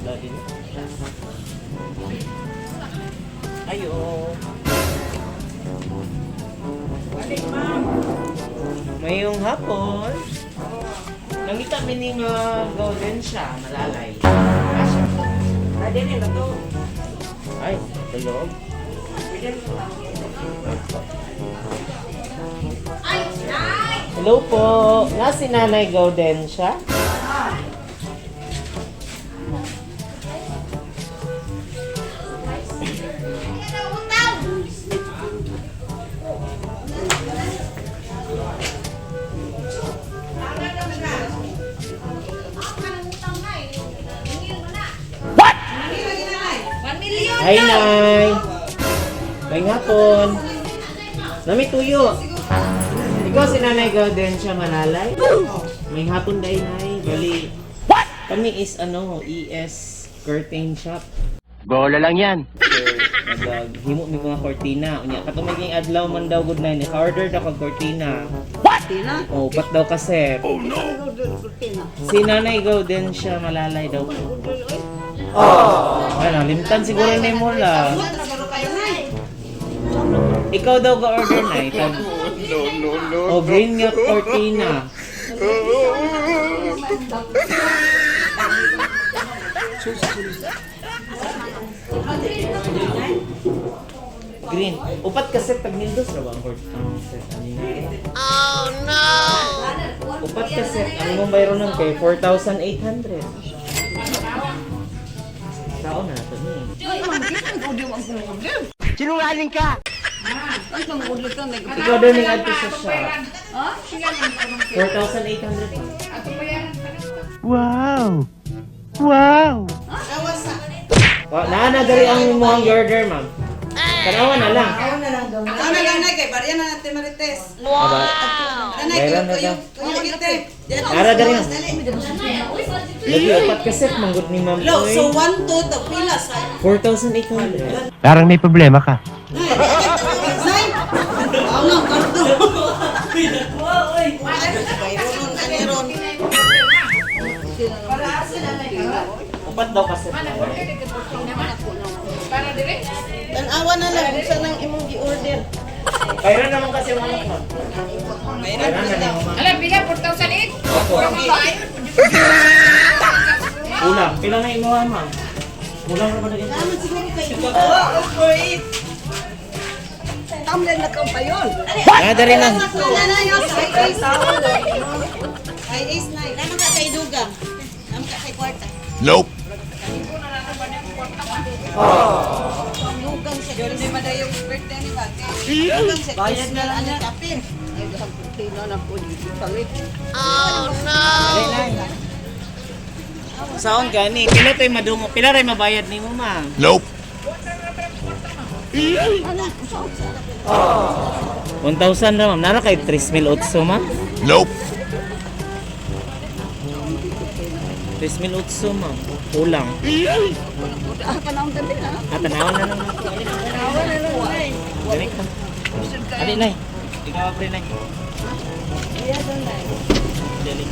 isda din. Ayo. Mayong hapon. Nangita mi ni nga golden siya, malalay. Ah, siya. Pwede na to. Ay, tulog. Hello po. Na si Nanay Golden siya? Hi, Nay! May hapon. Nami tuyo. Ikaw si Nanay Golden siya malalay? May hapon day, Nay. Bali, kami is ano, ES Curtain Shop. Bola lang yan. So, naghimo mi mga kortina. Unya, katong maging adlaw man daw good night. Naka-order daw kag kortina. What? Tina? Oh, pat daw kasi. Oh no! Tina. Si Nanay Golden siya malalay daw po. Oh. Ano, limtan siguro ni mo la. Ikaw daw ga-order na. Tag No, no, no. Oh, green nga cortina. Green. Upat kasi tag Windows ra ba ang ang set ani na? Oh no. Upat kasi ang imong bayronon nun kay 4,800. Tao na to ni. Sinungaling ka! Ikaw daw ning adto sa shop. 4,800. Wow! Wow! Wa naa na diri ang imong order, ma'am. Tanawa na lang. Ako na lang na kay barya na natin Marites. Aba. Nanay Bayran kayo na kayo. daw. Kayo gite. Nara diri na. Lagi upat ka set manggod ni ma'am. Lo, Oy. so 1 2 to pila sa. 4,800. Parang may problema ka. Nay. Ako nga karto. Bayronon ani ron. Upat daw ka set. Tan-awa na lang kung saan ang imong gi-order. Bayran naman kasi ang anak ma'am. Bayran Bayran na na ni ma'am. Alam, pila, 4,008? Opo. Kulang. Pila na imuha, ma'am? Kulang ra ba na ito? Naman siguro kay. Oh, for it. Tamlan na kang payon. Ah, diri na. Nanay, sa ace. Ay ace na. Naman ka kay dugang. Naman ka kay kwarta. Nope. Dugang sa Hindi madayong birthday ni Bate. Dugang sa Bayad na lang niya. Kapin. Ay, dahang kurtina na po dito palit. Dali na. Saon gani? Pila to'y madungo? Pila ray mabayad nimo, ma'am? Nope. 1,000 ra, ma'am. Nara kay 3,008, ma'am. Nope. 3,008, ma'am. Kulang. Ah, panahon gabi na. Ah, tanawan na lang. Dali ka. Ali, Nay. Ikaw, pre, Nay. Dali.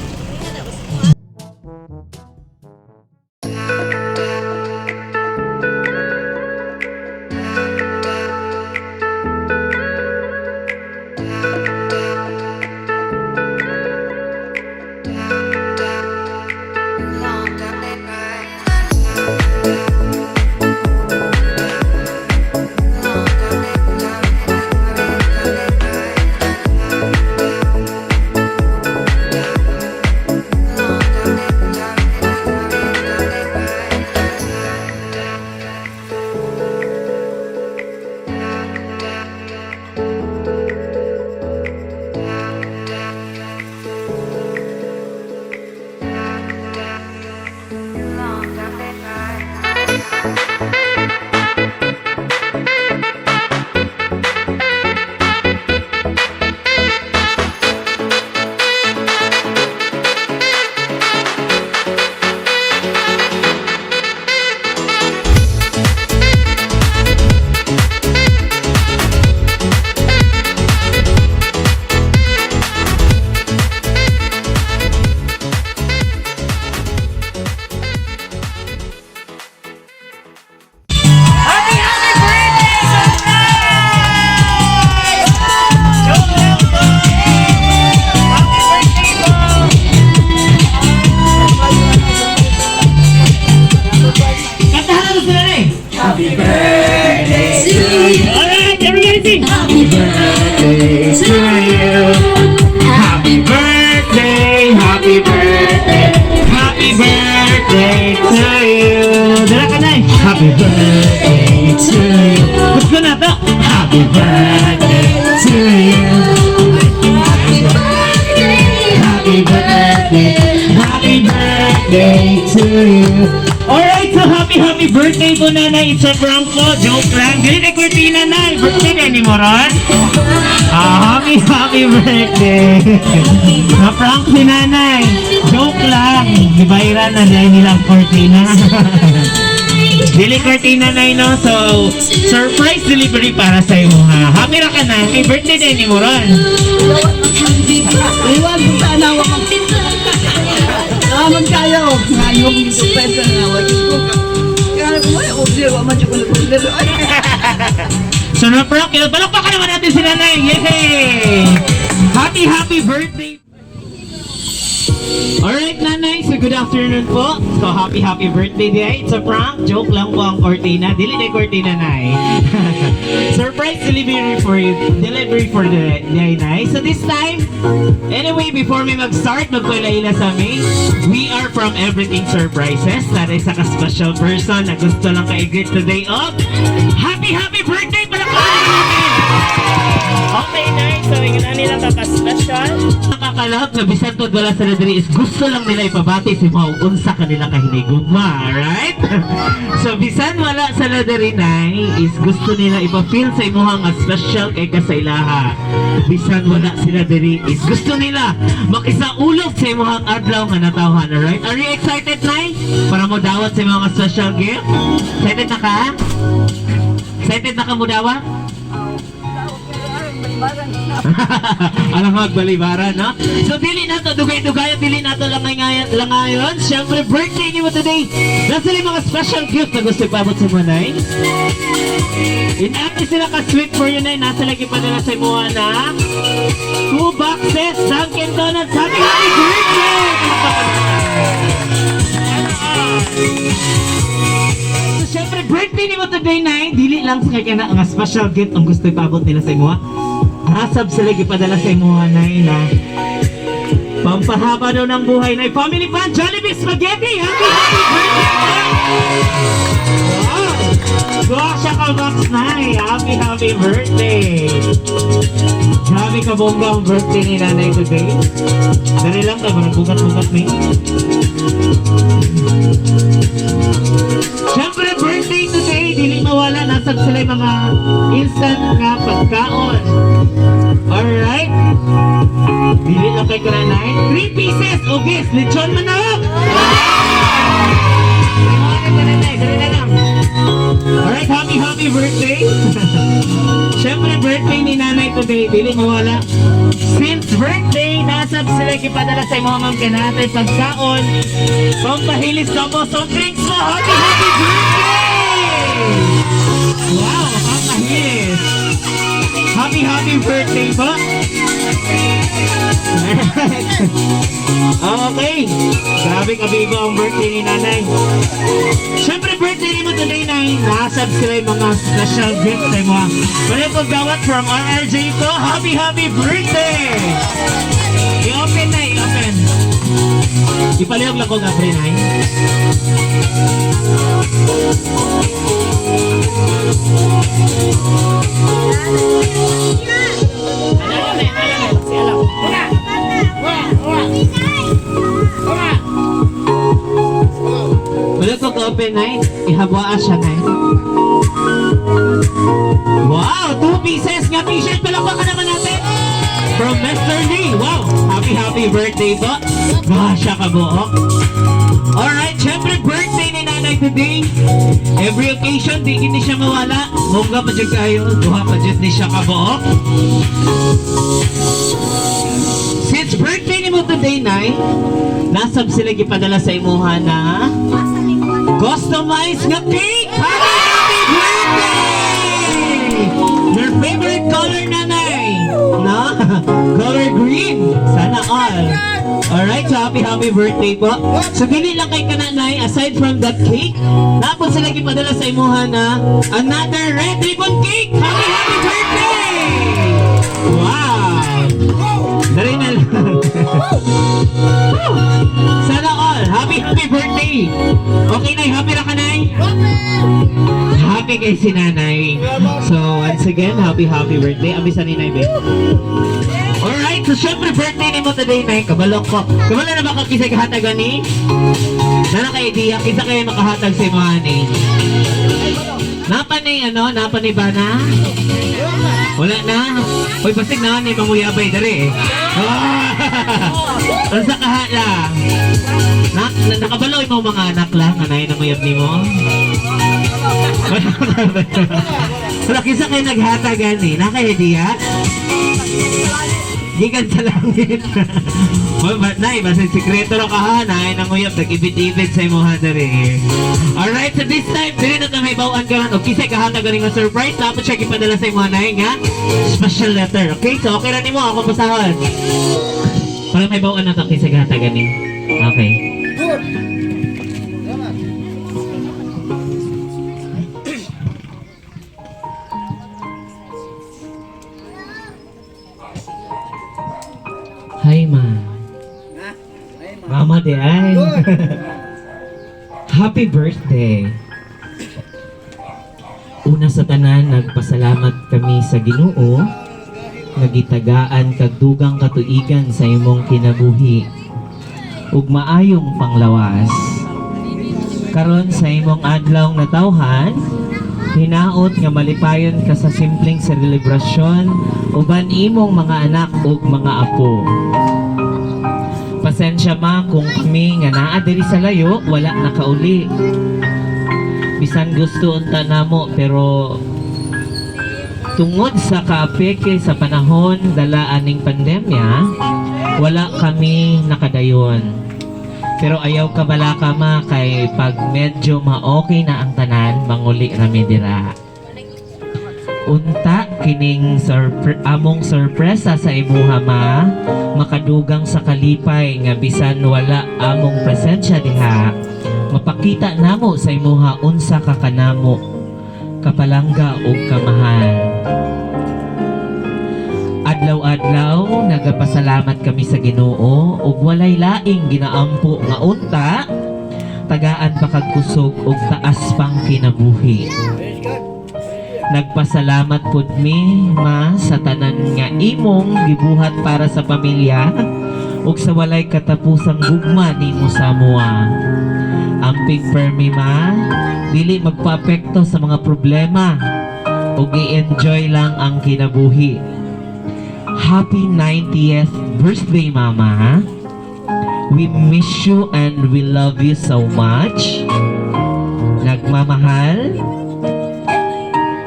Birthday to you. Dala ka na eh. Happy birthday to you. Gusto na to. Happy birthday to you. Happy birthday, happy birthday to you. Alright, so happy, happy birthday po, Nanay. It's a prank po. Joke lang. Dili na kurtina, Nay. Birthday na ni Moron. Ah, happy, happy birthday. Na-prank si Nanay. Joke lang. Gibayaran na dahil nilang kurtina. Dili kurtina, Nay, no? So, surprise delivery para sa imo, ha. Happy ra ka na. Happy birthday din ni Moron. Iwan ko sana wa mag Naman kayo. Ngayon dito pesa na wag ko. Kaya ko ay order wa man jud ko order. Ay. So na-prank yun. Palakpakan naman natin si Nanay. Yay! Happy, happy birthday! Alright, Nanay. So, good afternoon po. So, happy, happy birthday day. It's a prank. Joke lang po ang kortina. Dili na yung kortina, Nay. Surprise delivery for you. Delivery for the day, Nay. So, this time, anyway, before we mag-start, magpalaila sa amin, we are from Everything Surprises. Nanay sa ka-special person na gusto lang ka-greet today of happy, happy birthday! Palakpakan naman natin! Okay, nice. So, yung nila kaka-special. Nakakalap na bisan pod wala sa diri is gusto lang nila ipabati si Mau unsa kanila kahinigugma, alright? So, bisan wala sa diri, Nay, is gusto nila ipa-feel sa imuha nga special kay ka sa ilaha. Bisan wala sila diri is gusto nila makisaulog sa imuhang adlaw nga natawhan, alright? Are you excited, Nay? Para mo dawat sa imong special gift? Excited na ka? Excited na ka mo dawat? Alam mo, magbalibaran, no? So, dili na to, dugay-dugay, dili na to langayon, langayon. Siyempre, birthday ni mo today. Nasa yung mga special gift na gusto ipabot sa mo, Nay? Inapi sila ka-sweet for you, Nay. Nasa lagi pa nila sa imuha na two boxes Dunkin' Donuts. Happy, happy birthday! So, syempre, birthday ni mo today, Nay. Dili lang sa kaya na ang special gift ang gusto ipabot nila sa imuha. Nasab sila gipadala sa imuha, Nay, na pampahaba daw ng buhay, Nay. Family Fun Jollibee Spaghetti! Happy, happy birthday! Wow! Duha siya ka box, Nay. Happy, happy birthday! Grabe ka bongga ang birthday ni Nanay today. Dali lang ka, parang bugat-bugat ni. Siyempre, birthday today, dili mawala. Nasab sila yung mga instant nga pagkaon. Alright? Dili lang kay kananay. Three pieces! Ugis! Lechon manok! Dali na lang. Alright, happy, happy birthday! Siyempre, birthday ni Nanay today, dili mawala. Since birthday, nasab sila ipadala sa imong ma'am kanatay pagkaon. Pampahilis ka mo, soft drinks mo! Happy, happy birthday! Wow, pampahilis! Happy, happy birthday po! Alright. Okay. Grabe kabibo ang birthday ni Nanay. Siyempre, birthday ni mo today, Nay. Nasab sila yung mga special gift sa imo. Wala pagdawat from RRJ to. Happy, happy birthday! I-open na, i-open. Ipalihog lang ko nga, pre, Nay. Wala ko open, Nay. Ihabwaan siya, Nay. Wow! Two pieces nga t-shirt. Palakpakan naman natin. From Mr. Lee. Wow! Happy, happy birthday po. Duha siya kabuok. Alright, syempre birthday ni Nanay today. Every occasion, di gini siya mawala. Bongga pa dyan kayo. Duha pa dyan ni siya kabuok. Since birthday ni mo today, Nay, nasab sila gipadala sa imuha na customized nga cake! Happy, happy birthday! Your favorite color, Nanay! No? Color green! Sana all! Alright, so happy, happy birthday po. So, dili lang kay kananay, aside from that cake, napon sila gipadala sa imuha na another red ribbon cake! Happy, happy birthday! Wow! Dali na lang. Sana all. all, happy, happy birthday! Okay, Nay, happy na ka, Nay? Happy kay si Nanay. So, once again, happy, happy birthday. Amisa ni Nay, be. Alright, so syempre birthday ni mo today, Nay. Kabalo ko. Kabalo na ba ka kisay kahatag ni? Nana kay idea, kinsa kayo makahatag sa imo ani? Napa ni ano, napa ni bana? Wala na. Uy, basig na ni manguyabay diri eh. Ah! Unsa kahala? Na nakabalo imo mga anak lang anay nanguyab nimo? Wala kinsa kayo naghatag ani? Naka idea? Gikan sa langit. Hoy, ba, nay, basta sikreto ra ka ha, nay, nanguyab, nag-ibit-ibit sa imo ha diri. Alright, so this time, dili na may bawaan karon og kisay kahatag ganing nga surprise, tapos siya gipadala sa imo nay nga special letter. Okay, so okay ra nimo ako basahon. Para may bawaan na to kisay kahatag gani. Okay. Hi, ma. Mama de ay. Happy birthday. Una sa tanan, nagpasalamat kami sa Ginoo nga gitagaan kag dugang katuigan sa imong kinabuhi ug maayong panglawas. Karon sa imong adlaw natawhan, hinaot nga malipayon ka sa simpleng selebrasyon uban imong mga anak ug mga apo. Pasensya ma kung kami nga naa diri sa layo wala nakauli. Bisan gusto unta namo pero tungod sa kaapeke sa panahon dala aning pandemya, wala kami nakadayon. Pero ayaw ka bala ka ma kay pag medyo ma-okay na ang tanan, manguli rami dira. Unta kining among sorpresa sa imuha ma, makadugang sa kalipay nga bisan wala among presensya diha, mapakita namo sa imuha unsa ka kanamo, kapalangga ug kamahal. Adlaw-adlaw nagapasalamat kami sa Ginoo ug walay laing ginaampo nga unta tagaan pa kag kusog ug taas pang kinabuhi. Nagpasalamat pud mi ma sa tanan nga imong gibuhat para sa pamilya ug sa walay katapusang gugma nimo sa amoa. Amping permi ma, dili magpaapekto sa mga problema ug i-enjoy lang ang kinabuhi. Happy 90th birthday, Mama. We miss you and we love you so much. Nagmamahal,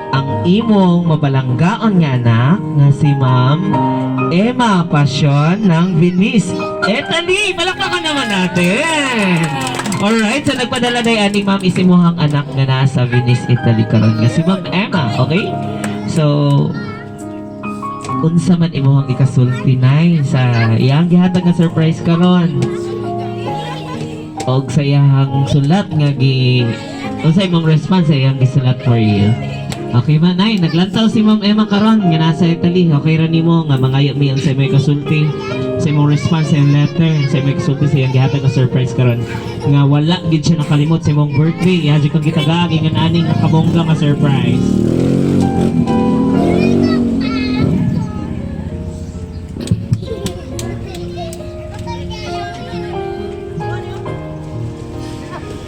ang imong mabalanggaon nga anak nga si Ma'am Emma Passion ng Venice, Italy. Palakpakan naman natin. Alright, so nagpadala na ani Ma'am is imuhang anak nga nasa Venice, Italy karon nga si Ma'am Emma, okay? So, unsa man imuhang ikasulti nay sa iyang gihatag nga surprise karon og sa iyang sulat nga gi unsa imong response sa iyang gisulat for you? Okay ba, nay? Naglantaw si Ma'am Emma karon nga nasa Italy. Okay ra nimo nga mangayo mi unsay may kasulti sa imong response sa iyang letter, sa imong kasulti sa iyang gihatag nga surprise karon nga wala gid siya nakalimot sa imong birthday, iya jud kang gitagaan ingon ani nga kabongga nga surprise.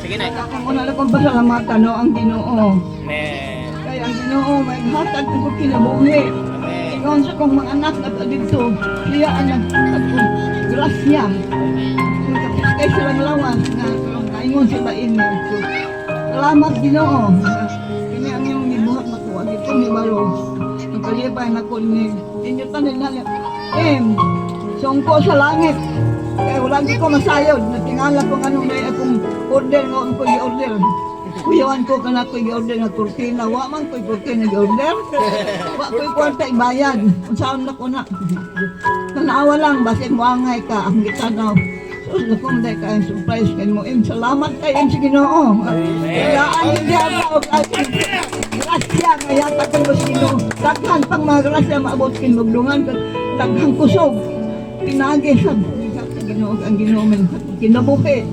Sige na. Ang una lang kong pasalamatan no, ang Ginoo. Kaya ang Ginoo may hatag ko kinabuhi. Ingon sa kong mga anak na dito, siya ang naghatag ko grasya. Kay silang lawas nga ingon sila ini. So, salamat Ginoo. Kini ang imong gibuhat nakuha dito ni Balo. Nagkalipay na ko ni inyo tanan na em sungko sa langit. Kaya wala di ko masayod. Natingala ko anong may akong order nga akong gi-order. Kuyawan ko kana ko gi-order nga kurtina. Wa man ko'y kurtina gi-order. Wa ko'y kwarta ibayad. Unsaon na ko na. Tanawa lang basin moangay ka ang gitanaw. Sus, naku, day kay surprise kay mo. Em, salamat kay em sa Ginoo. Kailangan hindi ako grasya nga yata ko sa Ginoo. Daghan pang mga grasya maabot kinugdungan. Daghang kusog. Pinagi sa Ginoo ang Ginoo man kinabuhi.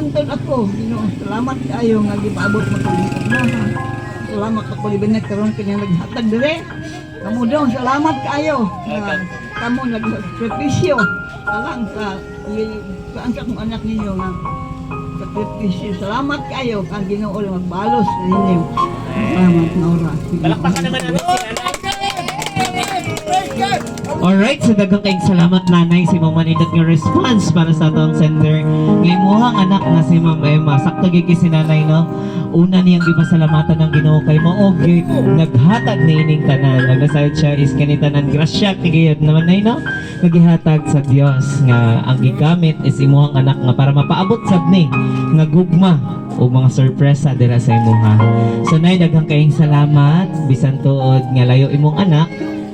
Hantod ako, Ginoo, salamat kayo nga gipaabot mo kong ha. Salamat ako liban na karon kanya naghatag dire. Kamo daw, salamat kayo. Nga kamo nagsakripisyo. Alang sa saan sa akong anak ninyo nga sakripisyo. Salamat kayo kang Ginoo lang magbalos ninyo. Salamat na oras. Palakpakan naman natin si nanay. Alright, so daghang kayong salamat, nanay, sa imong manindot nga response para sa atong sender. Nga imuhang anak nga si Ma'am Emma, sakto gyud kay si nanay, no? Una niyang gipasalamatan ng Ginoo kay mao gyud naghatag ni ining tanan. Nagasayod siya is kani tanan grasya kay naman nay, no? Nagihatag sa Dios nga ang gigamit is imuhang anak nga para mapaabot sab ni nga gugma o mga sorpresa dira sa imuha. So nay, daghang kayong salamat bisan tuod nga layo imong anak,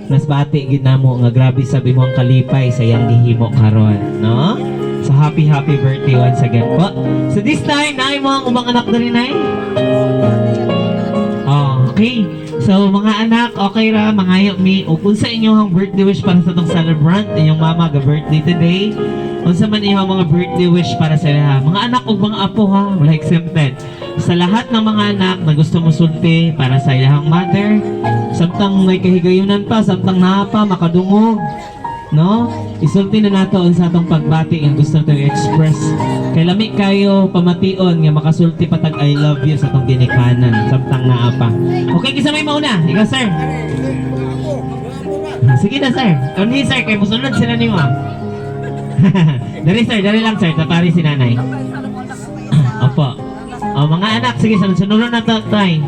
nas bati gid namo nga grabe sab imong kalipay sa iyang gihimo karon, no? So happy happy birthday once again po. So this time, nay mo ang ubang anak diri, nay. Oh, okay. So mga anak, okay ra mangayo mi og unsa inyong birthday wish para sa atong celebrant, inyong mama ga birthday today. Unsa man inyong mga birthday wish para sa ilaha? Mga anak ug mga apo ha, wala exempted. Sa lahat ng mga anak na gusto mo sulti para sa ilahang mother, samtang may kahigayunan pa, samtang naa pa makadungog, no? Isulti na nato unsa atong pagbati nga gusto nato i-express. Kay lami kayo pamation nga makasulti patag "I love you" sa atong ginikanan samtang naa pa. Okay, kinsa may mauna? Ikaw, sir. Sige na, sir. Unhi, sir, kay musunod sila nimo. Dali, sir, dali lang, sir, tapari si nanay. Opo. O, mga anak, sige, sunod-sunod na to, tay.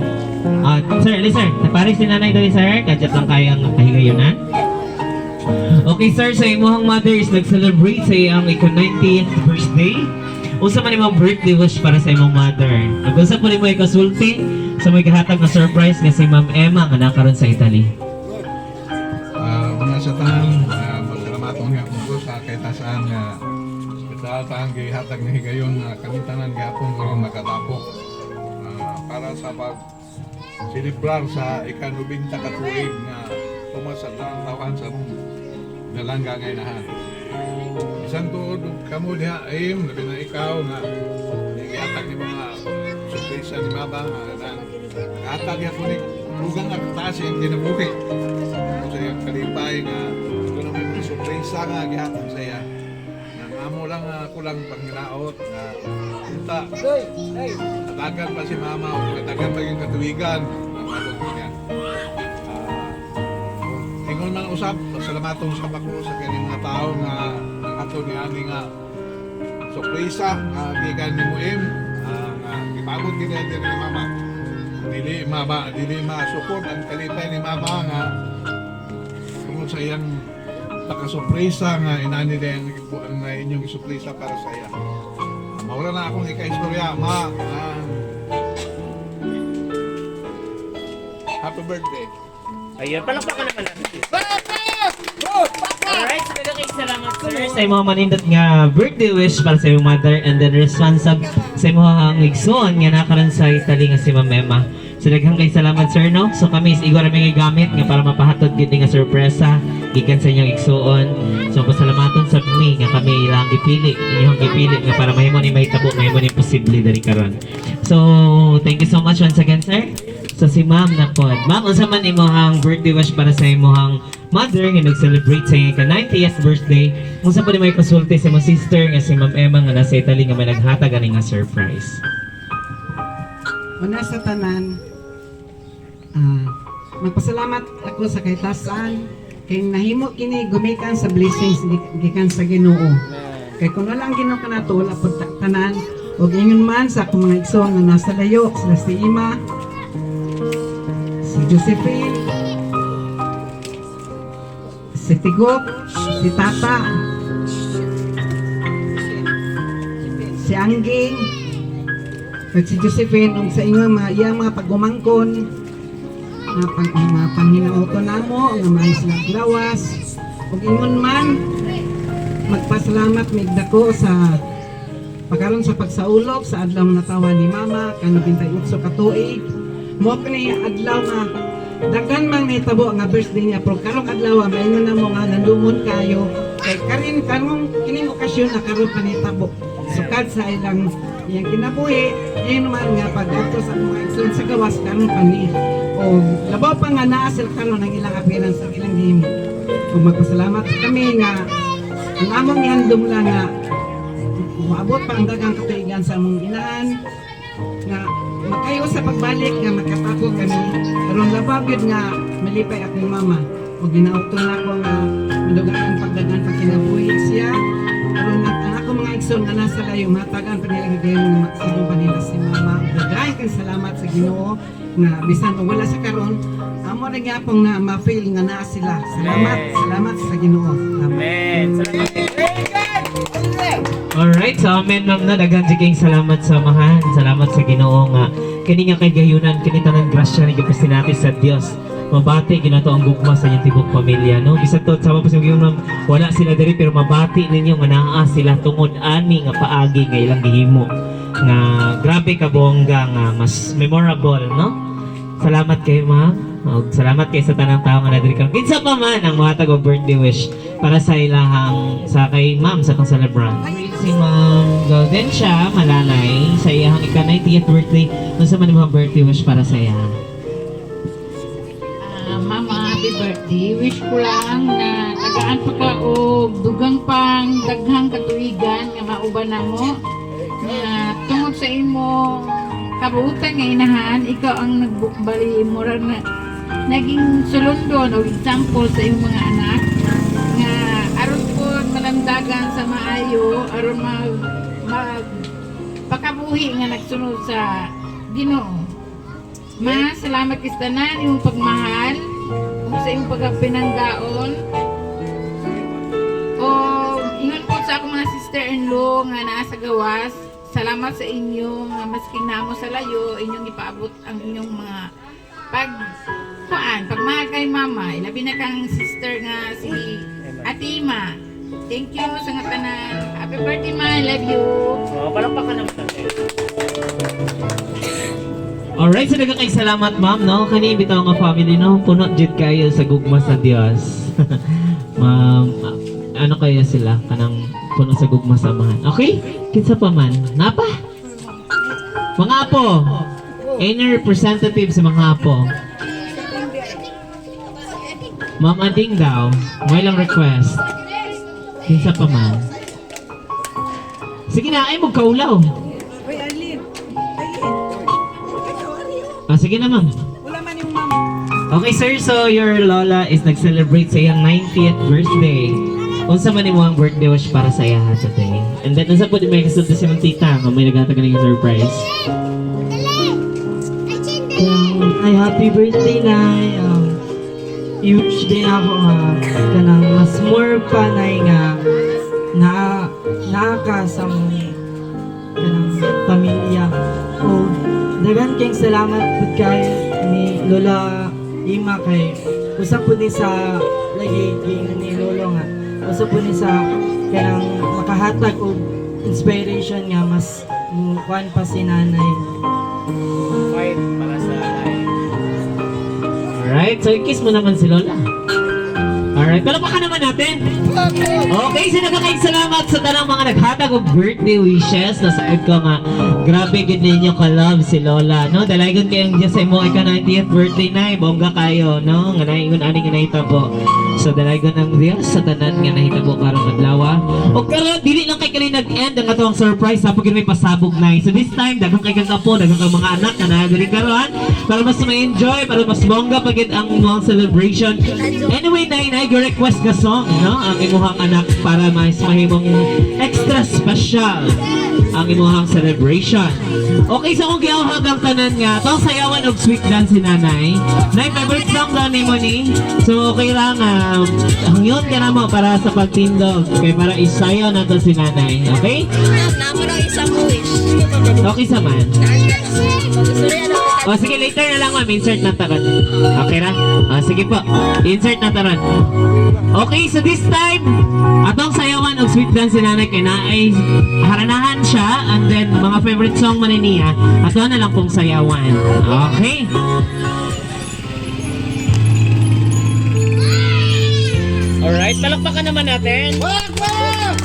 Ah, sir, ali sir, tapari si nanay dali, sir. Kadyat lang kayo ang kahigayunan. Okay sir, sa imuhang mother is nag-celebrate sa iyang ika-90th birthday. Unsa man imong birthday wish para sa imong mother? Ug unsa po nimo ikasulti sa may gahatag na surprise nga si Ma'am Emma nga nakaron sa Italy? Una sa tanan, masalamaton nga po sa kaitasaan nga sa gihatag nga higayon nga kami tanan gihapon karon makatapok para sa pag celebrar sa ikanubinta ka tuig nga tumas sa taon sa mong dalangga nga inahan. Bisan tuod ug kamo diha aim labi na ikaw nga gihatag ni mga surpresa ni mama nga nang hatag gyapon ni dugang nga kataas ang kinabuhi sa iyang kalipay nga kung may mga surpresa nga gihatag sa iya. Nga amo lang nga kulang panginaot nga unta hatagan pa si mama o hatagan pa yung katuwigan ang abot niya. Ingon man usab, pasalamaton usab ako sa kini mga tao nga nakato ni ani nga surpresa nga gikan ni Muim, nga gipabot kini ni mama. Dili mama, dili masukod ang kalipay ni mama nga tungod sa iyang pagkasurpresa nga inani na ang inyong surpresa para sa iya. Maura na akong ika-istorya, ma. Happy birthday. Ayun, palakpakan naman natin. Alright, so daghang salamat, sir, sa imong manindot nga birthday wish para sa imong mother and then response sa imong igsoon nga nakaron sa Italy nga si Ma'am Emma. So daghang kay salamat, sir, no. So kami is igwa ra may gamit nga para mapahatod gid ni nga sorpresa gikan sa inyong igsuon. So pasalamaton sa mi nga kami ilang gipili, inyong gipili nga para mahimo ni mahitabo, mahimo ni posible diri karon. So thank you so much once again, sir. So si Ma'am na pod. Ma'am, unsa man imong birthday wish para sa imong mother nga nag-celebrate sa iyang ka-90th birthday? Unsa pa ni may kasulti sa imong sister nga si Ma'am Emma nga nasa Italy nga may naghatag ani nga surprise? Una sa tanan, magpasalamat ako sa kahitasan kay nahimo kini gumikan sa blessings gikan sa Ginoo. Kay kung wala ang Ginoo kanato, wala pud tanan. Ug ingon man sa akong mga igsoon nga nasa layo, sila si Ima, si Josephine, si Tigok, si Tata, si Angging, at si Josephine, ug sa inyong mga iyang mga pagumangkon, nga pang mga panghinauto namo, nga maayo sila ang lawas. Ug ingon man, magpasalamat mig dako sa pagkaron sa pagsaulog sa adlaw nga natawa ni Mama kan 98 ka tuig. Mo kini adlaw nga daghan mang nahitabo nga birthday niya, pero karong adlaw maingon na mo nga nandumon kayo kay karin karong kining okasyon na karon pa nahitabo. Sukad sa ilang iyang kinabuhi, iyon naman nga pag-adto sa mga igsoon sa gawas karon pa ni. O labaw pa nga naa sila karon ang ilang appearance ang ilang gihimo. Ug magpasalamat kami nga ang among ihandom lang nga moabot pa ang daghang katuigan sa among inahan nga makayo sa pagbalik nga makatako kami aron labaw gyud nga malipay akong mama ug ginauto na ako nga madugangan pagdagan pagkinabuhi siya aron nga ang akong mga igsoon nga nasa layo matagan pa nila higayon nga magsilong pa nila si mama. Ug daghan kang salamat sa Ginoo nga bisan og wala sa karon, amo ra gyapon nga ma-feel nga naa sila. Salamat, salamat sa Ginoo. Salamat. Alright, so amen, ma'am, na daghan jud kayong salamat sa amahan. Salamat sa Ginoo nga kini nga kay gayunan kini tanan grasya ni gipasinati sa Dios. Mabati ginato ang gugma sa inyong tibok pamilya, no? Bisan to sama pa sa mga ma'am, wala sila diri pero mabati ninyo nga naa sila tungod ani nga paagi nga ilang gihimo nga grabe ka bongga nga mas memorable, no? Salamat kay ma'am. Og salamat kay sa tanang tao nga nadiri karon. Kinsa pa man ang mohatag og birthday wish para sa ilahang sa kay ma'am sa kang celebrant. Si Ma'am Gaudencia Malalay sa iyang ika-90th birthday. Unsa man imong birthday wish para sa iya? Ah, Mama, happy birthday. Wish ko lang na tagaan pa ka og dugang pang daghang katuigan nga mauban namo. Nga tungod sa imo kabuutan nga inahan, ikaw ang nagbukbali mura na naging sulundon o example sa imong mga anak nga aron po malandagan sa maayo, aron mag mag pakabuhi nga nagsunod sa Ginoo. Ma, salamat kay tanan imong pagmahal ug sa imong pagpinanggaon. O ingon po sa akong mga sister-in-law nga naa sa gawas, salamat sa inyo nga masking namo sa layo, inyong ipaabot ang inyong mga pag kuan, pagmahal kay mama, ilabi na kang sister nga si Ate Ima. Thank you sa nga tanan. Happy birthday, ma. I love you. Oh, palakpakan naman natin. Alright, so daghang kay salamat, ma'am, no? Kani bitaw nga family, no? Puno jud kayo sa gugma sa Dios. Ma'am, ano kaya sila kanang puno sa gugma sa amahan. Okay? Kinsa pa man? Napa? Mga apo. Any representative sa mga apo? Ma'am Ading daw, may lang request. Kinsa pa man? Sige na, ay magkaulaw. Uy, Arlene. Arlene. Ikaw, Arlene. Ah, sige na, ma'am. Wala man yung mama. Okay, sir, so your lola is nag-celebrate sa iyang 90th birthday. Unsa man imo ang birthday wish para sa iya today? And then unsa pud may kasulti si ma'am tita nga may naghatag ng surprise? Ay, happy birthday, Nay. I-wish din ako nga kanang mas more pa, Nay, nga na naa ka sa mong kanang pamilya. O daghan kayong salamat pud kay ni Lola Ima kay usa pud ni sa lagi giingon ni Lolo nga usa pud ni sa kanang makahatag og inspiration nga mas mukuan pa si nanay. Fight para sa life. Alright, so i-kiss mo naman si Lola. Alright, palakpakan naman natin. Okay, so nagkakaing salamat sa tanang mga naghatag og birthday wishes. Nasaad ko nga, grabe gid ninyo ka-love si Lola, no? Dalaygon kayong Diyos sa imo ika 90th birthday na, bongga kayo, no? Nga naingon ani nga nahitabo. So dalaygon ang Diyos sa tanan nga nahitabo karong adlaw. O karon dili lang kay kani nag-end ang atong surprise ha, pag may pasabog na. So this time daghang kay kang apo, daghang kang mga anak nga naa diri karon para mas ma-enjoy, para mas bongga pa gid ang mga celebration. Anyway, Nay, Nay, your request nga song, no? Ang imuhang anak para mas mahimong extra special ang imuhang celebration. Okay, so kung giawhag ang tanan nga, tong sayawan og sweet dance si nanay. Nay, favorite song daw ni mo ni. So, okay lang, hangyon ka na mo para sa pagtindog. Okay, para isayaw na to si nanay. Okay? Namo daw isang wish. Okay sa man. Sorry, ano? O sige, later na lang, ma'am. Insert na taron. Okay ra? O sige po. Insert na taron. Okay, so this time, atong sayawan og sweet dance si nanay kay naay haranahan siya and then mga favorite song man ni niya, ato na lang pong sayawan. Okay? Alright, palakpakan naman natin. Wag! Wag!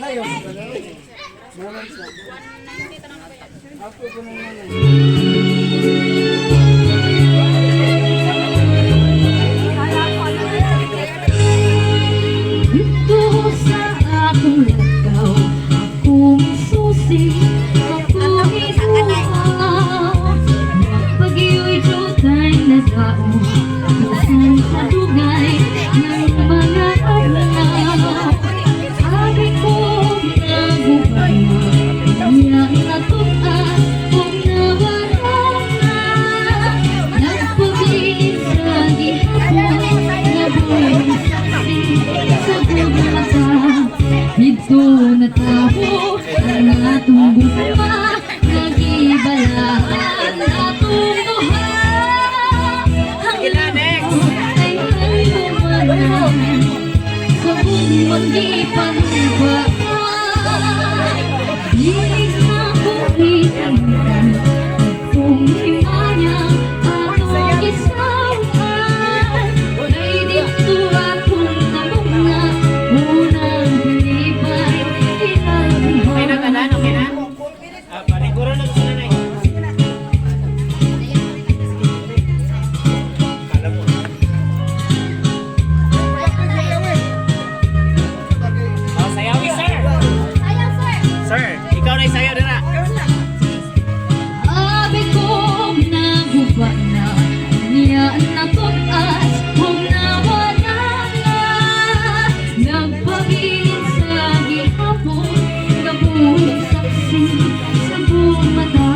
Dito sa akong lakaw, akong susi, akong iguaw. Pag-iyo'y jutay na tao, bisan sa dugay ng mga adlaw. Abi ko nagubay na, niya natutas kung nawala na. Nagpabilin sa gihapon, nabuhay saksi sa gugmata. Dito na tao ang atong gugma, nagibalaan atong duha. Ang ay handumanan sa gugmang gipanumpa. Dili na ko ikalimutan kung himaya atong gisawan. Kay dito akong namugna, unang kalipay Okay na hilabihan. tanan, okay na? Ah, paniguro na gusto na. Kala mo. Oh, sayawi, sir. Sir, ikaw na sayaw dira. Abi kong naguba na, niya natutas, kung nawala na. Nagpabilin sa gihapon, nabuhing saksi sa buong mata.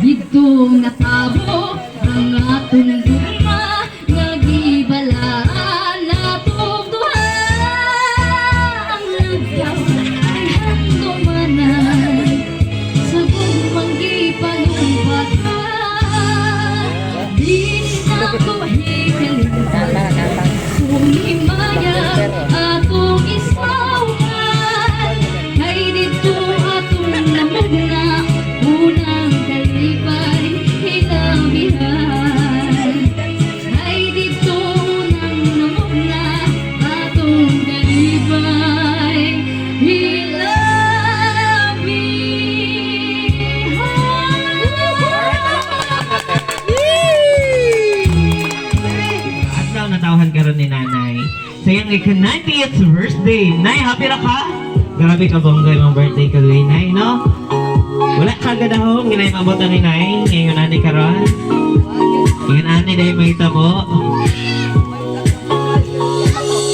Dito natabo ang atong gugma, nagibalaan atong duha. Ang lagaw ay handumanan sa gugmang gipanumbatan. Di na ko hikalimutan kung himaya atong isawan. Kay dito atong namugna, unang kalipay hilabihan. Kay dito unang namugna, atong kalipay hilabihan. Adlaw natawhan karon ni Nanay. Sa iyang ika-90th birthday. Nay, happy ra ka? Grabe ka bongga imong birthday kagabi, Nay, no? Wala ka gadahong ginay mabutan ni Nay. Ngayon ani karon. Ngayon ani dahil mahitabo.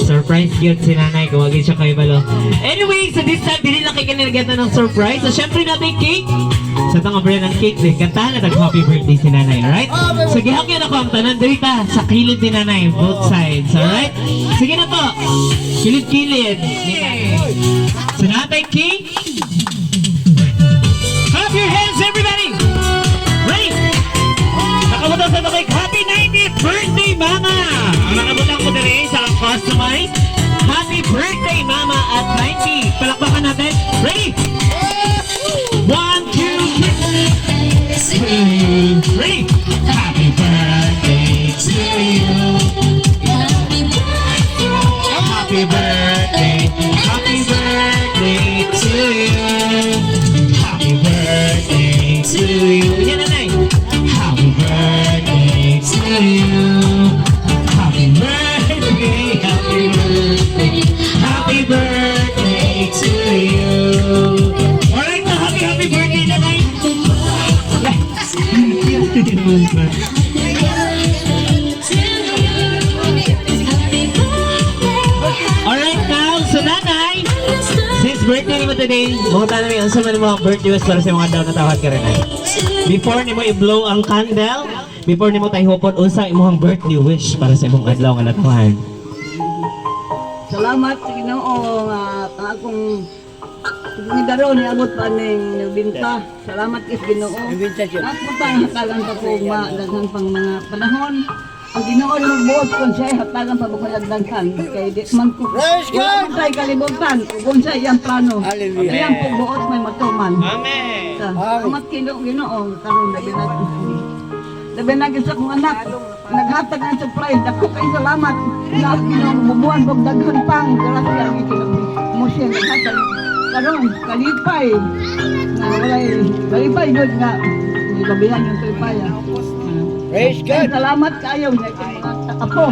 Surprise cute si Nanay kung wag siya kayo balo. Anyway, so this time, dili lang kay kanila ng surprise. So, syempre natin cake. Sa tanga brand ng cake din, kantahan na tag happy birthday si Nanay, alright? So, gihapon ako ang tanan diri ta sa kilid ni Nanay, both sides, alright? Sige na po. Kilid-kilid ni Nanay. So, natay cake. Clap your hands, everybody! Ready? Nakabutan sa topic, Happy 90th Birthday, Mama! Ang nakabutan ko diri sa ang customize, Happy Birthday, Mama at 90. Palakpakan natin. Ready? One, two, three. Ready? Happy birthday to you. Happy birthday to you. Happy birthday to you. Yan na, Nay. Happy birthday to you. Happy birthday, happy birthday, happy birthday to you. Alright, now happy, happy birthday na, Nay. Alright now, so Nanay, since birthday mo today, mga namin, unsa man mo ang birthday wish para sa mga daw natawag ka rin, Nay? Before nimo i-blow ang candle, before nimo tayo hupon, unsa imong birthday wish para sa imong adlaw nga natawahan? Salamat sa Ginoo nga ang akong ngidaro ni abot pa ning nabinta. Salamat kay Ginoo. Ako pa hatagan pa ko ma daghan pang mga panahon. Ang Ginoo na magbuot kon siya hatagan pa ko daghan kay di man ko. Wala man tay kalibutan ug unsa iyang plano. Iyang pagbuot may matuman. Amen. Salamat Ginoo Ginoo karon labi na labi na gyud sa akong anak. Naghatag ng surprise. Dako kay salamat. Lahat Ginoo bubuan og daghan pang grasya ang kinabuhi. Mo siya naghatag. karon, kalipay. Na walay kalipay gud nga gabihan yung kalipay. Ah. Praise God! Salamat kayo nga itong mga apo.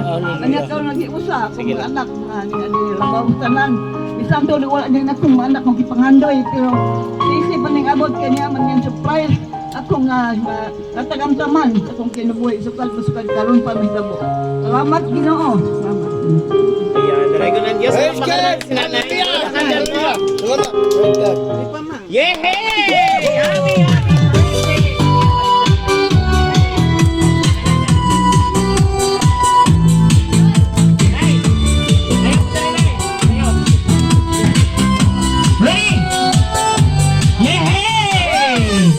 Kanya karon nagiusa akong mga anak nga ni labaw tanan. Bisan to wala niya na akong mga anak kong gipangandoy, pero sisi pa ning abot kanya man yung surprise ako nga nga natagamtaman sa akong kinabuhi sukad sukad karon pa mahitabo. Salamat, Ginoo. Salamat. Ayan, daray ko ng Diyos. Praise God! Si nanay. Hallelujah! Salamat! Praise God! Yehey! Happy, happy birthday! Nay! Nay, dali, nay. Ayo. Ready? Yehey!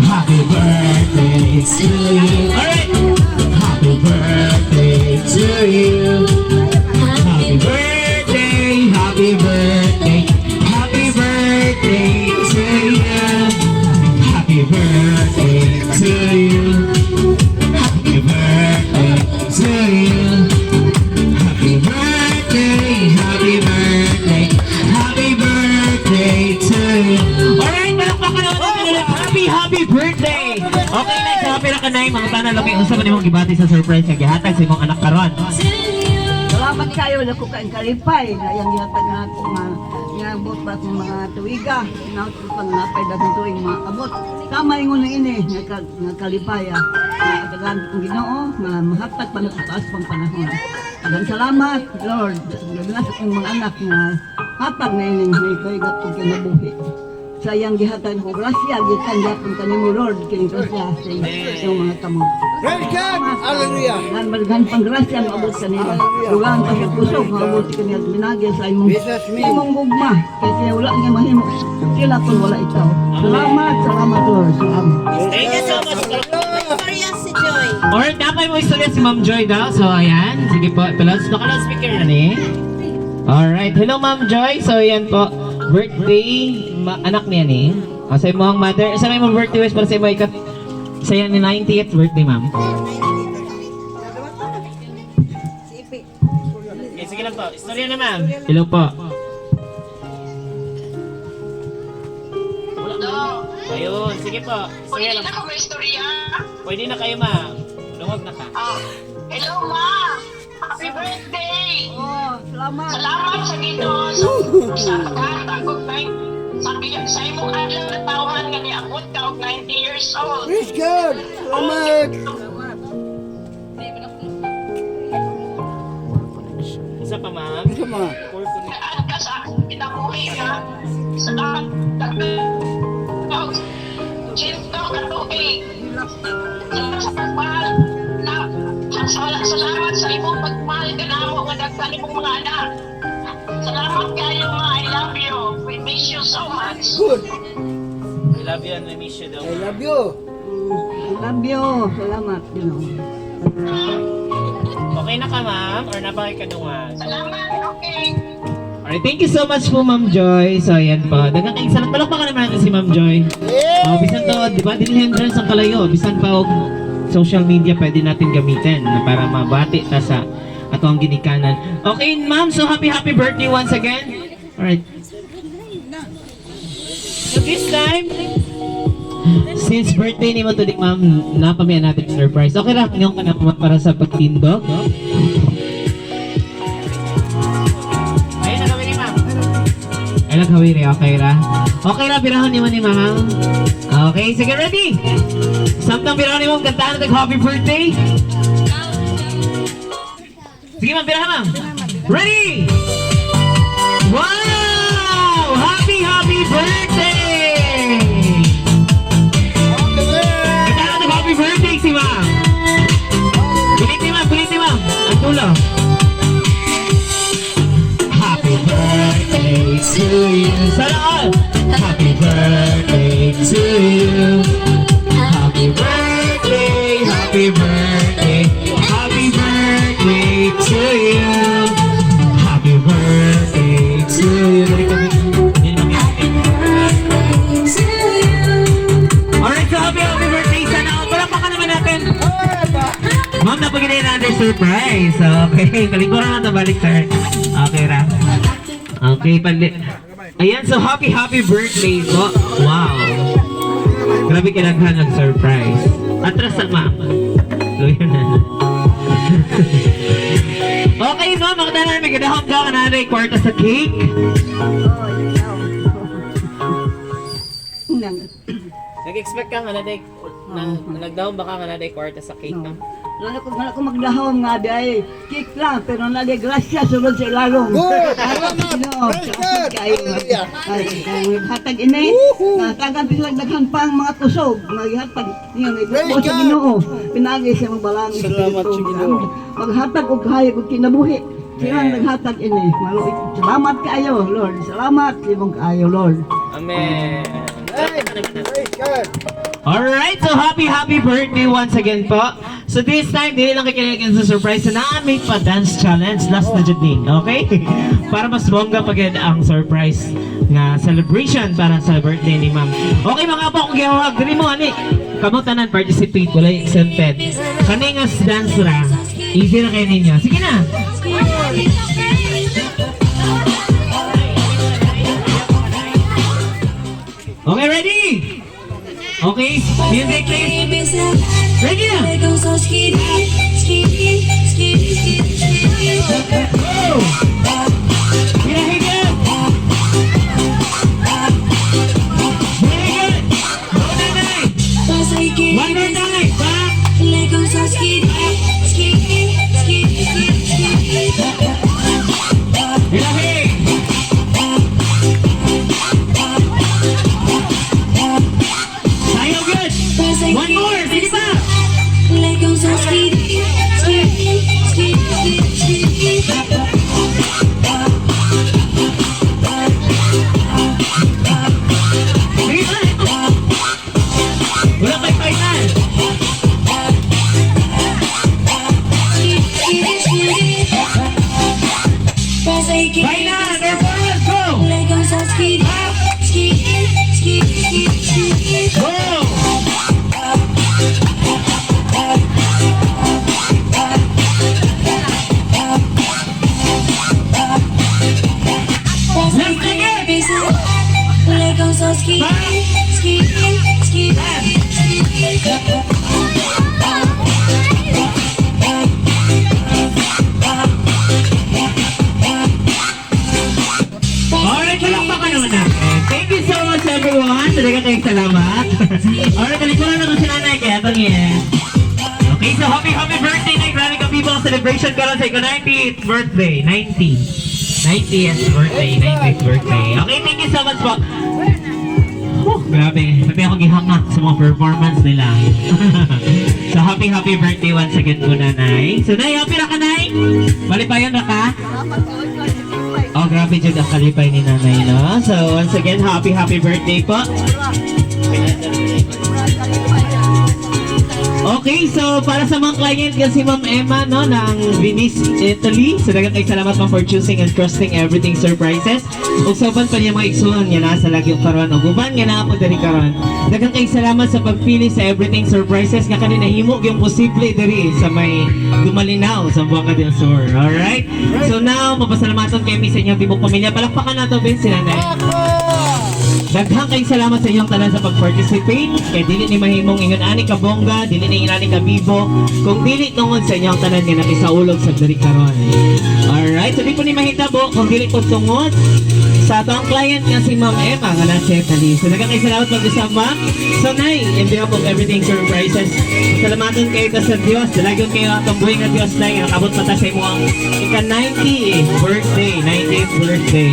Happy birthday to you. Alright. Happy birthday to you. Happy birthday, happy birthday, happy birthday to you. Happy birthday to you. Happy birthday to you. Happy birthday, happy birthday, happy birthday to you. Alright, palakpakan naman natin ulit. Happy, happy birthday! Okay, Nay, sa happy na ka, Nay. Mga tanan, laki, unsa man imong gibati sa surprise nga gihatag sa imong anak karon? Salamat kayo dako kang kalipay nga iyang gihatag nga ako nga giabot pa akong mga tuiga. Hinaut ko pa nga napay daghang tuig maabot. Tama ingon na ini nga, nga kalipaya. Nga atagan kong Ginoo nga mahatag pa sa taas pang panahon. Daghang salamat, Lord. Labi na sa akong mga anak nga hatag na ining may kaigat kong kinabuhi. Sa iyang gihatag ko grasya gikan gyapon kanimo, Lord, kining grasya sa iyong mga kamot. Praise God! Hallelujah! Daghan daghan pang grasya maabot kanila. Dugang pa sa kusog maabot kanila binagi sa imong Jesus me. imong gugma. Kay kaya wala nga mahimo sila kung wala ikaw. Salamat, salamat, Lord. Salamat. Thank you so much. Istorya si Joy. Alright, dapat mo istorya si Ma'am Joy daw. So, ayan. Sige po. Pelos, naka-loudspeaker na ni. Alright. Hello, Ma'am Joy. So, ayan po. Birthday, anak niya ni. Ah, sa imong mother. Sa may mong birthday wish para sa imong ikat. Sa yan ni 90th birthday, ma'am. Si Ipi. Okay, sige lang po. Istorya na, ma'am. Hello po. Ayun, sige po. Istorya Pwede lang. na ako istorya. Pwede na kayo, ma'am. Lungog na ka. Ah, hello, ma. Happy birthday. Oh, salamat. Salamat sa Ginoo sa paghatag og sa imong adlaw na tawhan nga niabot ka og 90 years old. Praise God! Salamat! Isa pa, ma'am. Isa ma. Four connect. Gaan ka sa akong kinabuhi ha. Salamat og sinto ka tuig. Salamat sa pagmahal na salamat sa imong pagmahal kanamo nga daghan imong mga anak. Salamat kayo, ma. I love you. We miss you so much. Good! I love you and I miss you daw. I love you! I love you. Salamat, Ginoo. Okay na ka, ma'am? Or napakay ka nungan? Salamat. Okay. Alright, thank you so much po, Ma'am Joy. So, ayan po. Daghang kayong salamat. Palakpakan naman natin si Ma'am Joy. Oh, bisan to, di ba? Dili hindrance ang kalayo. Bisan pa og social media pwede natin gamitin na para mabati ta sa ato ang ginikanan. Okay, ma'am. So, happy, happy birthday once again. Alright. So, this time, since birthday ni mo today, ma'am, napamiyan natin surprise. Okay ra, ngayon ka na ma'am, para sa pagtindog. Ayun, nagawin ni ma'am. Ay, nagawin ni, okay ra. Okay ra, birahon ni mo ni ma'am. Okay, sige, ready? Samtang birahon ni ma'am, kantaan natin happy birthday. Sige ma'am, birahan ma'am. Ready? Wow! Happy, happy birthday! Kantaan natin happy birthday si ma'am. Ulitin ma'am, ulitin ma'am. Ang tulo. Happy birthday to you. Sana all. Happy birthday to you. Happy birthday, happy birthday, happy birthday to you. Happy birthday to you. Alright, so happy, happy birthday. Sana all. Palakpakan naman natin. Ma'am, napagilay na under surprise. Okay, kalikuran na ito. Balik, sir. Okay ra. Okay, pali. Ayan, so happy, happy birthday po. Wow. Grabe kadaghan ang surprise. Atras sa ma'am. Luyo na. Okay, ma'am. Mga tanan, may kadahom ka ka nanay kwarta sa cake. Nang, Nag-expect ka nga nanay, nagdahom ba ka nga nanay kwarta sa cake, ma'am? wala ko magdahom nga di ay cake lang pero na di grasya sulod sa ilalom. Good! Salamat! Praise God! Hallelujah! Ay, hatag ini, tagan pilag daghan pang mga kusog, maghatag niya may Praise sa God! Ginoo. Pinagi siya magbalang Salamat sa Ginoo. Maghatag og hayag og kinabuhi. Siya ang naghatag ini. Maluit. Salamat kaayo, Lord. Salamat libong kaayo, Lord. Amen. Praise God! Alright, so happy, happy birthday once again po. So this time, dili lang kayo sa surprise na namin pa dance challenge. Last na jud ni, okay? Para mas bongga pa gyud ang surprise nga celebration para sa birthday ni ma'am. Okay mga apo, kung gihawag, dili mo ani. Kamo tanan participate, walay exempted. Kani nga dance ra, easy ra kayo ninyo. Sige na. Okay, ready? Okay, music please. Ready na? Go! Hinahigan! Hinahigan! Go, nanay! One more time! Back! Hilahig! Sayaw good! One more! Sige pa! Sige pa! Wala kay final! Final! Performance! Go! Go! Left again! Back! Alright, palakpakan naman natin. Thank you so much, everyone. Talaga kayong salamat. Alright, talikuran na ko si nanay. Kaya itong yan. Okay, so happy, happy birthday na Grabe ka people. Celebration karon sa iko 90th birthday. 90. 90th birthday. 90th birthday. Okay, thank you so much po. Whew, grabe. Sabi ako gihangak sa mga performance nila. So happy, happy birthday once again po, nanay. So, nay, happy ra ka, nay? Malipayon ra ka? Oh, grabe jud ang kalipay ni nanay, no? So, once again, happy, happy birthday po. Okay, so para sa mga client kasi Ma'am Emma, no, ng Venice, Italy. So, daghang kay salamat, ma'am, for choosing and trusting Everything Surprises. Ug sa uban pa niya mga igsuon nga nasa lagi karon ug uban nga naa po diri karon. Daghang kay salamat sa pagpili sa Everything Surprises nga kani nahimo gyud posible diri sa may Dumalinao sa Buanga del Sur. Alright? So now, mapasalamatan kami sa inyong tibok pamilya. Palakpakan nato Ben sila na. Daghang kay salamat sa inyong tanan sa pag-participate. Kay dili ni mahimong ingon ani ka bongga, dili ni ingon ani ka bibo, kung dili tungod sa inyong tanan nga nakisaulog sa diri karon. Alright, so di po ni mahitabo kung dili po tungod sa atong client nga si Ma'am Emma nga nasa Italy. So daghang kay salamat pag-usap, ma'am. So nay, in behalf of Everything Surprises, salamatan kayo ta sa Dios. Dalagon kayo atong buhi nga Dios nay nga nakabot pa ta sa imong ika-90 birthday, 90th birthday.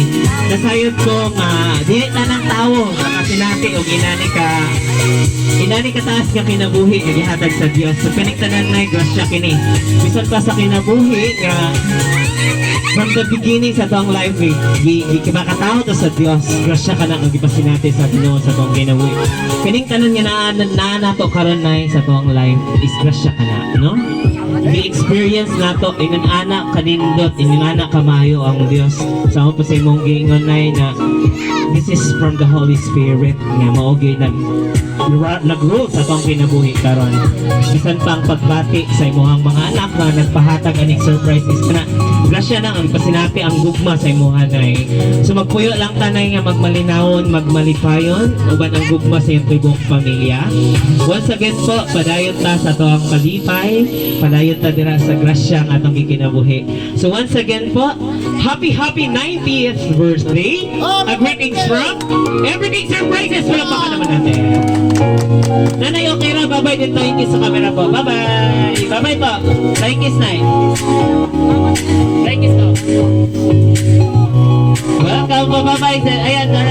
Nasayod ko nga dili tanang tawo nakasinati og inani ka taas nga kinabuhi nga gihatag sa Dios. So kaning tanan nay grasya kini. Bisan pa sa kinabuhi nga from the beginning sa atong life eh, gi gi makatao to sa Dios. Grasya ka na ang gipasinati sa Ginoo sa atong kinabuhi. Kaning tanan nga naa na nato karon nay sa atong life is grasya ka na, no? Gi-experience nato ingon ana kanindot, ingon ana kamayo ang Dios. Sa pa sa imong giingon nay na this is from the Holy Spirit nga mao gyud nag nag-rule sa atong kinabuhi karon. Bisan pa ang pagbati sa imuhang mga anak nga nagpahatag aning surprise is kana grasya nang ang pasinati ang gugma sa imuha, Nay. So magpuyo lang tanay nga magmalinawon, magmalipayon uban ang gugma sa iyong tibuok pamilya. Once again po, padayon ta sa atoang kalipay, padayon ta dira sa grasya nga atong gikinabuhi. So once again po, happy happy 90th birthday. A greetings from Everything Surprises. Palakpakan naman natin. Nanay, okay ra. Bye-bye din. Thank you sa camera po. Bye-bye. Bye-bye po. Thank you, Nay. Thank you po. Welcome po. Bye-bye. Ayan.